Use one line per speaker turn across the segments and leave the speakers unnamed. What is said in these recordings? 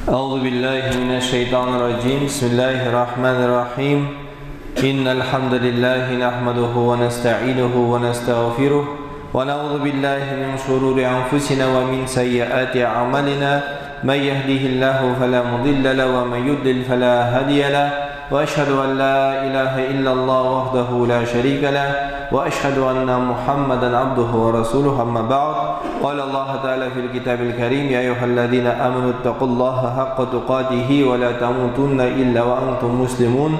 أعوذ بالله من الشيطان الرجيم بسم الله الرحمن الرحيم إن الحمد لله نحمده ونستعينه ونستغفره ونعوذ بالله من شرور أنفسنا ومن سيئات أعمالنا من يهده الله فلا مضل له ومن يضلل فلا هادي له وأشهد أن لا إله إلا الله وحده لا شريك له وأشهد أن محمدا عبده ورسوله أما بعد قال الله تعالى في الكتاب الكريم يا أيها الذين آمنوا اتقوا الله حق تقاته ولا تموتن إلا وأنتم مسلمون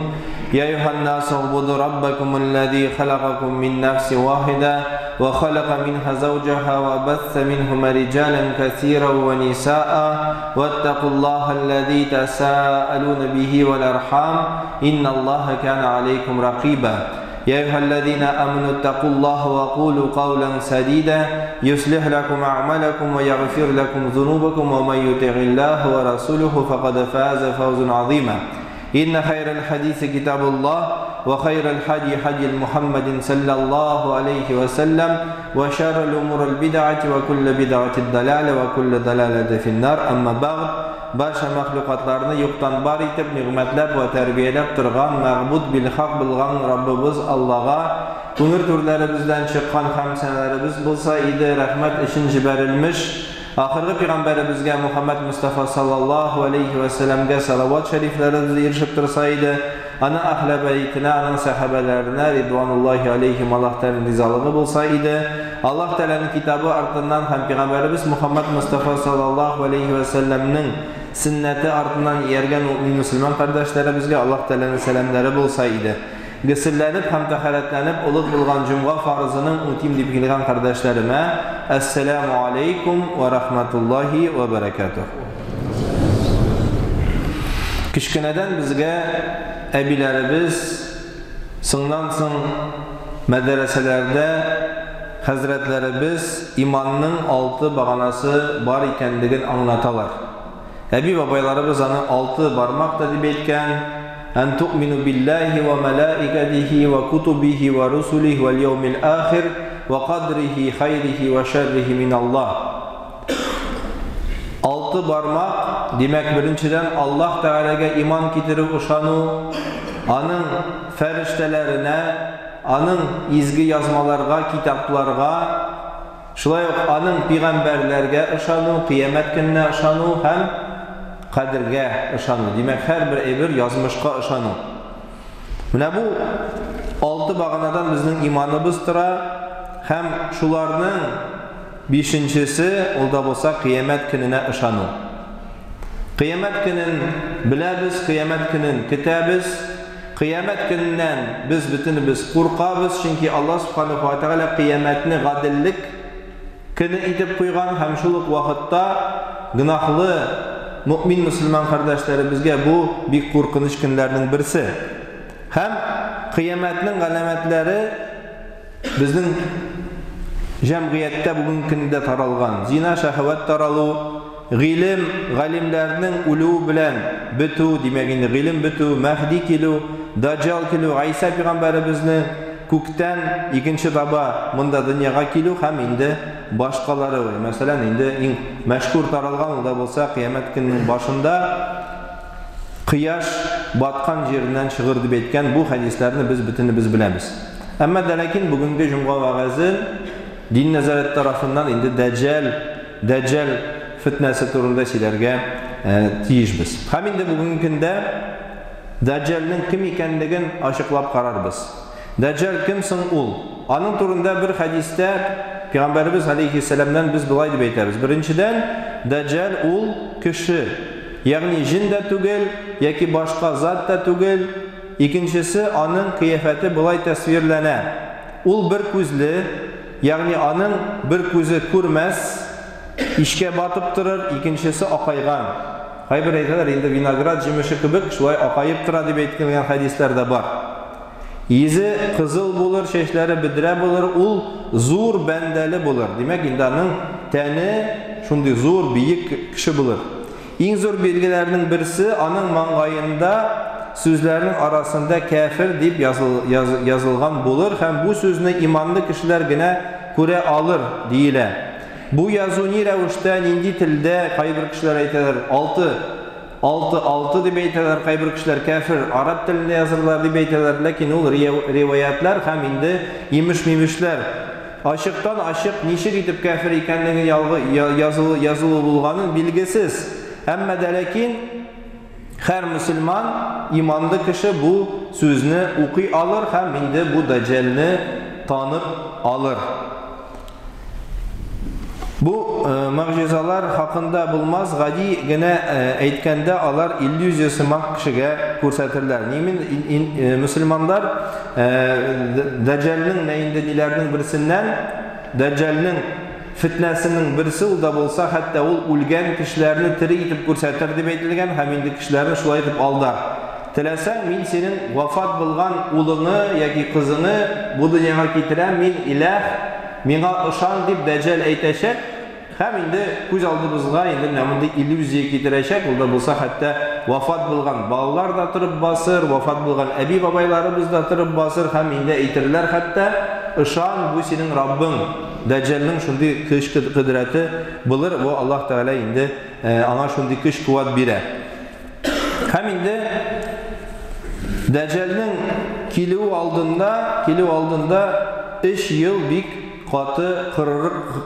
يا أيها الناس اعبدوا ربكم الذي خلقكم من نفس واحدة وخلق منها زوجها وبث منهما رجالا كثيرا ونساء واتقوا الله الذي تساءلون به والأرحام إن الله كان عليكم رقيبا يا أيها الذين آمنوا اتقوا الله وقولوا قولا سديدا يصلح لكم أعمالكم ويغفر لكم ذنوبكم ومن يطع الله ورسوله فقد فاز فوزا عظيما إن خير الحديث كتاب الله وخير الحدي حدي محمد صلى الله عليه وسلم وشر الأمور البدعة وكل بدعة الضلالة وكل ضلالة في النار أما بعد Барча мәхлукатларны юктан бар итеп, нигъмәтләп вә тәрбияләп торган мәгъбуд билхак булган Раббыбыз Аллага күңел түрләребездән чыккан хәмд-сәналарыбыз булса иде, рәхмәт өчен җибәрелмеш ахыргы пигамбәребезгә Мухаммәд Мостафа саллаллаһу алейһи вә сәлләмгә салават шәрифләребез ирешеп торса иде, аның әһле бәйтенә, аның сәхабәләренә ридвануллаһи алейһим Аллаһ Тәгаләнең ризалыгы булса иде. Аллаһ Тәгаләнең китабы артыннан һәм пигамбәребез Мухаммәд Мостафа саллаллаһу алейһи вә сәлләмнең сөннәте артыннан ияргән мөэмин мөселман кардәшләребезгә Аллаһ Тәгаләнең сәламнәре булса иде. Гөселләнеп һәм тәһарәтләнеп олуг булган җомга фарызының үтим дип килгән кардәшләремә Әссәләмү алейкум вә рахматуллаһи вә бәрәкәтүһ. Кечкенәдән безгә әбиләребез, соңнан соң мәдрәсәләрдә хәзрәтләребез иманның алты баганасы бар икәнлеген аңлаталар. Әби-бабайларыбыз аны алты бармак та дип әйткән, Ән туъмину биллаһи вә мәлаикәтихи вә кутубихи вә русулихи вәл яумил ахир вә кадрихи хайрихи вә шәррихи миналлаһ. Алты бармак, димәк, беренчедән, Аллаһ Тәгаләгә иман китерү, ышану, аның фәрештәләренә, аның изге язмаларга, китапларга, Шулай ук аның пигамбәрләргә ышану, кыямәт көненә ышану һәм кадергә ышану. Димәк, һәрбер әйбер язмышка ышану. Менә бу алты баганадан безнең иманыбыз тора һәм шуларның бишенчесе, ул да булса кыямәт көненә ышану. Кыямәт көнен беләбез, кыямәт көнен көтәбез. Кыямәт көненнән без бөтенебез куркабыз, чөнки Аллаһ Сүбхәнәһү вә Тәгалә кыямәтне гаделлек көне итеп куйган һәм шул ук вакытта гөнаһлы мөэмин мөселман кардәшләребезгә бу бик куркыныч көннәрнең берсе. Һәм кыямәтнең галәмәтләре Безнең җәмгыятьтә бүгенге көндә таралган зина, шәһвәт таралу, гыйлем, галимнәрнең үлүе белән бетү, димәк инде гыйлем бетү, Мәһди килү, Даҗҗал килү, Гайсә пигамбәребезнең күктән икенче таба монда дөньяга килү һәм инде башкалары. Мәсәлән, инде иң мәшһүр таралган ул да булса кыямәт көненең башында Кояш баткан җиреннән чыгыр дип әйткән бу хәдисләрне без бөтенебез беләбез. Әмма дә ләкин бүгенге җомга вәгазен Дин нәзарәте тарафыннан инде Дәҗҗал, Дәҗҗал фетнәсе турында сөйләргә тиешбез. Һәм инде бүгенге көндә Дәҗҗалнең кем икәнлеген ачыклап карарбыз. Дәҗҗал кем соң ул? Аның турында бер хәдистә Пәйгамбәребез галәйһиссәламнән без болай дип әйтәбез. Беренчедән, Дәҗҗал ул кеше, ягъни җен дә түгел, яки башка зат та түгел. Икенчесе, аның кыяфәте болай тәсвирләнә. Ул бер күзле, ягъни аның бер күзе күрмәс, ишкә батып торыр, икенчесе акайган. Кайбер әйтәләр, инде виноград җимеше кебек шулай акаеп тора дип әйтелгән хәдисләр дә бар. Йөзе кызыл булыр, чәчләре бөдрә булыр, ул зур бәндәле булыр. Димәк, инде аның тәне шундый зур, биек кеше булыр. Иң зур билгеләренең берсе, аның маңгаенда сүзләрнең арасында кяфер дип язылган булыр һәм бу сүзне иманлы кешеләр генә күрә алыр, диелә. Бу язу ни рәвештә, нинди телдә, кайбер кешеләр әйтәләр, алты. 6 6 дип әйтәләр, кайбер кешеләр кәфер араб телендә язырлар дип әйтәләр, ләкин ул риваятлар һәм инде имеш-мимешләр. Ачыктан ачык ничек итеп кәфер икәнлеге язылу булганын билгесез. Әмма дә ләкин һәр мөселман, иманлы кеше бу сүзне укый алыр һәм инде бу Дәҗҗалне танып алыр. Бу могҗизалар хакында булмас, гади генә әйткәндә, алар иллюзия сымак кешегә күрсәтерләр. Нимин мөселманнар Дәҗҗалнең нә инде ниләрнең берсеннән, Дәҗҗалнең фетнәсенең берсе ул да булса, хәтта ул үлгән кешеләрне тере итеп күрсәтер дип әйтелгән һәм инде кешеләрне шулай итеп алдар. Теләсәң, мин синең вафат булган улыңы яки кызыңы бу дөньяга китерәм, мин иләһ, миңа ышан, дип Дәҗҗал әйтәчәк һәм инде күз алдыбызга инде менә мондый иллюзия китерәчәк, ул да булса хәтта вафат булган балалар да торып басыр, вафат булган әби-бабайларыбыз да торып басыр һәм инде әйтерләр хәтта, ышан, бу синең Раббың. Дәҗҗалның шундый көч кодрәте булыр, бу Аллаһ Тәгалә инде аңа шундый көч-куәт бирә. Һәм инде Дәҗҗалнең килүе алдында, килү алдында 3 ел бик каты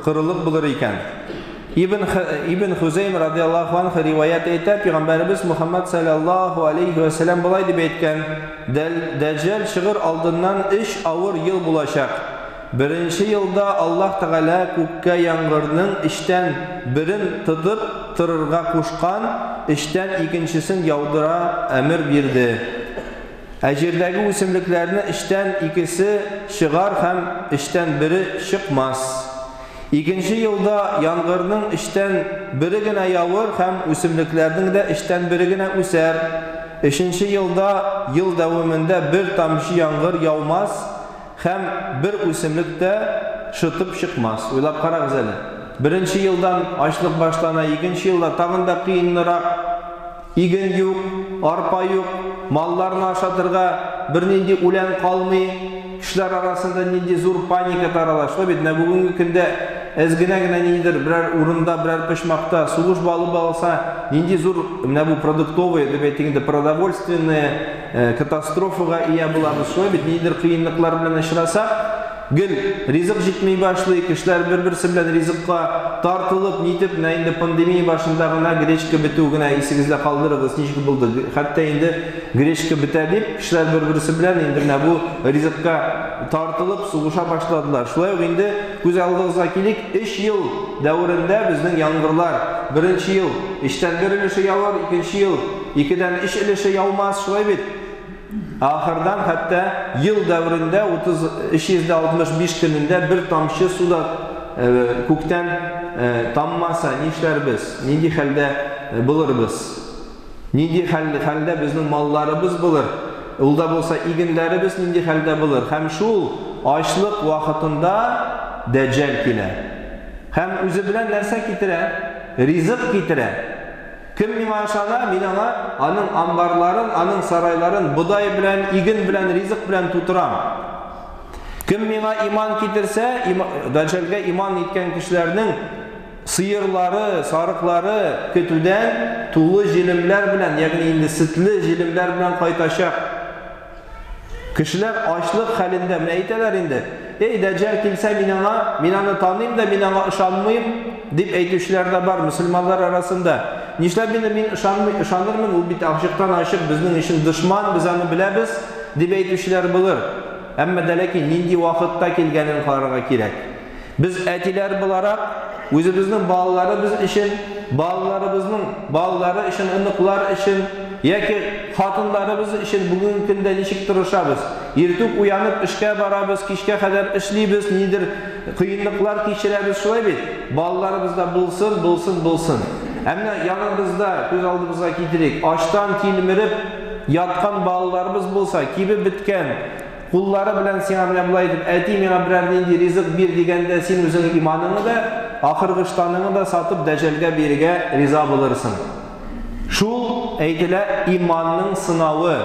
кырылык булыр икән. Ибн Ибн Хузейм радиаллаһу анху риваять әйтә, пәйгамбәребез Мухаммад саллаллаһу алейхи ва сәлләм болай дип әйткән: Дәҗҗал чыгыр алдыннан 3 авыр ел булачак. Беренче елда Аллаһ Тәгалә күккә яңгырның өчтән берен тотып торырга кушкан, өчтән икенчесен яудыра әмер бирде. Ә җирдәге үсемлекләрне өчтән икесе чыгар һәм өчтән бере чыкмас. Икенче елда яңгырның өчтән бере генә явыр һәм үсемлекләрнең дә өчтән бере генә үсәр. Өченче елда ел дәвамында бер тамчы яңгыр яумас, Һәм бер үсемлек тә шытып чыкмас. Уйлап карагыз әле. Беренче елдан ачлык башлана, икенче елда тагын да кыеннырак. Иген юк, арпа юк, малларны ашатырга бернинди үлән калмый. Кешеләр арасында нинди зур паника тарала. Шулай бит, менә бүгенге көндә әз генә генә ниндидер берәр урында, берәр почмакта сугыш балып алса, нинди зур менә бу продуктовые, дип әйтик инде, продовольственные катастрофага ия булабыз. Шулай бит, ниндидер кыенлыклар белән очрасак, гел ризык җитми башлый, кешеләр бер-берсе белән ризыкка тартылып, нитеп, менә инде пандемия башында гына гречка бетү генә исегездә калдырыгыз, ничек булды. Хәтта инде гречка бетә дип, кешеләр бер-берсе белән инде менә бу ризыкка тартылып сугыша башладылар. Шулай ук инде күз алдыгызга килик, 3 ел дәверендә безнең яңгырлар, беренче ел өчтән бер өлеше явыр, икенче ел Икедән өч өлеше яумас, шулай бит? Ахырдан хәтта ел дәверендә 365 көнендә бер тамчы су да күктән таммаса, нишләрбез? Нинди хәлдә булырбыз? Нинди хәлдә безнең малларыбыз булыр? Ул да булса игеннәребез нинди хәлдә булыр? Һәм шул ачлык вакытында Дәҗҗал килә. Һәм үзе белән нәрсә китерә? Ризык китерә. Кем миңа ышана, мин аңа аның амбарларын, аның сарайларын бодай белән, иген белән, ризык белән тутырам. Кем миңа иман китерсә, Дәҗҗалгә иман иткән кешеләрнең сыерлары, сарыклары көтүдән тулы җилемләр белән, ягъни инде сөтле җилемләр белән кайтачак. Кешеләр ачлык хәлендә, менә әйтәләр инде, Эй, Дәҗҗал килсә, мин аңа, мин аны таныйм да, мин аңа ышанмыйм, дип әйтүчеләр дә бар мөселманнар арасында. Нишләп инде мин ышанмый, ышанырмын, ул бит ачыктан-ачык безнең өчен дошман, без аны беләбез, дип әйтүчеләр булыр. Әмма дә ләкин нинди вакытта килгәнен карарга кирәк. Без әтиләр буларак, үзебезнең балаларыбыз өчен, балаларыбызның балалары өчен, оныклар өчен яки хатыннарыбыз өчен бүгенге көндә ничек тырышабыз? Иртүк уянып эшкә барабыз, кичкә кадәр эшлибез, нидер кыенлыклар кичерәбез, шулай бит? Балаларыбыз да булсын, булсын, булсын. Ә менә яныбызда, күз алдыбызга китерик, ачтан тилмереп яткан балаларыбыз булса, кибеп беткән, Куллары белән сиңа менә болай итеп, әти, миңа берәр нинди ризык бир дигәндә, син үзеңнең иманыңны да, ахыргы ыштаныңны да сатып Дәҗҗалгә бирергә риза булырсың. Шул әйтелә иманның сынавы,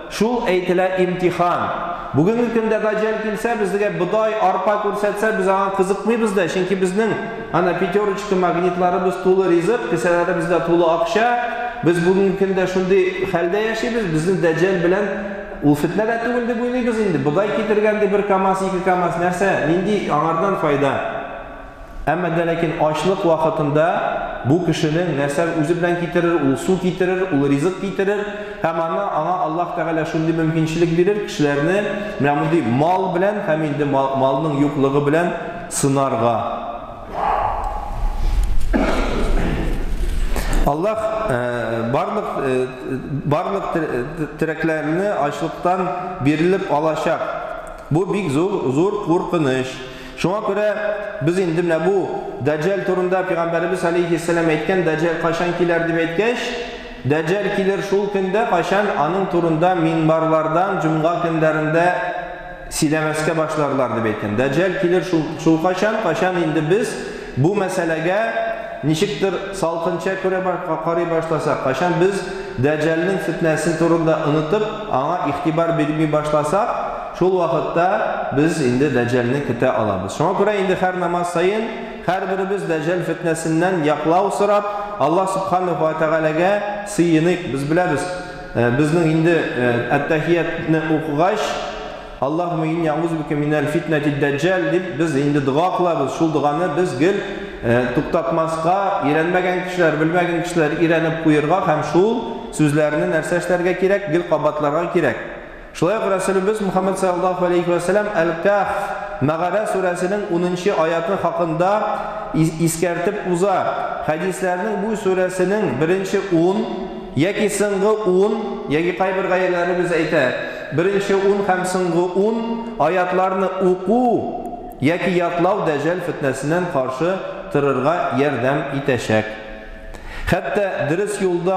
шул әйтелә имтихан. Бүгенге көндә Дәҗҗал килсә, безгә бодай, арпа күрсәтсә, без аңа кызыкмыйбыз да, чөнки безнең ана Пятерочка магнитларыбыз тулы ризык, кесәләребездә тулы акча. без бүгенге көндә шундый хәлдә яшибез, безнең Дәҗҗал белән ул фетнә дә түгел дип уйлыйбыз инде. Бодай китергән ди бер КАМАЗ, ике КАМАЗ, нәрсә, нинди аңардан файда? Әмма дә ләкин ачлык вакытында бу кешенең нәрсә үзе белән китерер, ул су китерер, ул ризык китерер һәм аны аңа Аллаһ Тәгалә шундый мөмкинчелек бирер, кешеләрне менә мондый мал белән һәм инде малның юклыгы белән сынарга. Аллаһ барлык барлык терәкләрне ачлыктан бирелеп алачак. Бу бик зур зур куркыныч. Шуңа күрә без инде менә бу Дәҗҗал турында пәйгамбәребез алейһиссәлам әйткән, Дәҗҗал кайчан килер дип әйткәч, Дәҗҗал килер шул көндә, кайчан аның турында минбарлардан җомга көннәрендә сөйләмәскә башларлар дип әйткән. Дәҗҗал килер шул, шул кайчан, кайчан инде без бу мәсьәләгә ничектер салкынча күрә карый башласак, кайчан без Дәҗҗалның фитнәсе турында онытып, аңа игътибар бирми башласак, шул вакытта без инде Дәҗҗалны көтә алабыз. Шуңа күрә инде һәр намаз саен һәрберебез Дәҗҗал фитнәсеннән яклау сорап, Аллаһ Субханаһу ва Тәгаләгә сыеныйк. Без беләбез, безнең инде әт-тәхиятне укыгач, Аллаһумма инни аузу бика минәл фитнәти дәҗҗал дип без инде дога кылабыз. Шул доганы без гел туктатмаска, өйрәнмәгән кешеләр, белмәгән кешеләр өйрәнеп куерга һәм шул сүзләрне нәрсә эшләргә кирәк, гел кабатларга кирәк. Шулай ук Рәсүлебез Мухаммад саллаллаһу алейхи ва сәлләм Әл-Кәһф мәгарә сүрәсенең 10 аяты хакында искәртеп уза. Хәдисләрнең бу сүрәсенең беренче 10 яки соңгы 10, яки кайбер гаиләләребез әйтә, беренче 10 һәм соңгы 10 аятларны уку яки ятлау Дәҗҗал фетнәсеннән каршы торырга ярдәм итәчәк. Хәтта дөрес юлда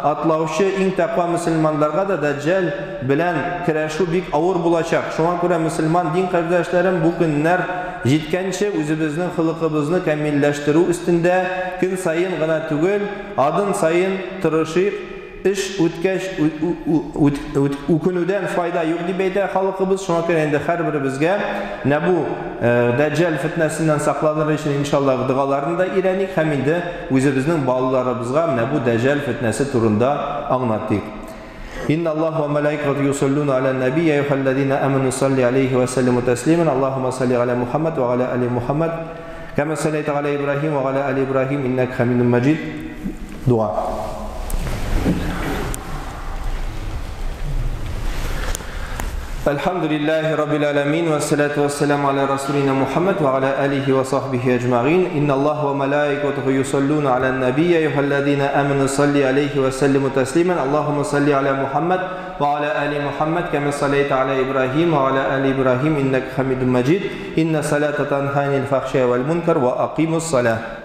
атлаучы иң тәкъва мөселманнарга да Дәҗҗал белән көрәшү бик авыр булачак. Шуңа күрә мөселман дин кардәшләрем бу көннәр җиткәнче үзебезнең холыкыбызны камилләштерү өстендә көн саен гына түгел, адым саен тырышыйк. Эш үткәч үкенүдән файда юк дип әйтә халкыбыз. Шуңа күрә инде һәрберебезгә менә бу Дәҗҗал фитнәсеннән сакланыр өчен иншаллаһ догаларны да өйрәник һәм инде үзебезнең балаларыбызга менә бу Дәҗҗал фитнәсе турында аңлатыйк. Инна Аллаһ ва малаикату юсаллуна аля наби я айюхаллазина аману салли алейхи ва саллиму таслиман. Аллаһумма салли аля Мухаммад ва аля али Мухаммад кама саллайта аля Ибрахим ва аля али Ибрахим иннака хамидум маджид. Дуа. الحمد لله رب العالمين والصلاة والسلام على رسولنا محمد وعلى آله وصحبه أجمعين. إن الله وملائكته يصلون على النبي يا أيها الذين آمنوا صلوا عليه وسلموا تسليما. اللهم صل على محمد وعلى آل محمد كما صليت على إبراهيم وعلى آل إبراهيم إنك حميد مجيد. إن الصلاة تنهى عن الفحشاء والمنكر وأقيموا الصلاة.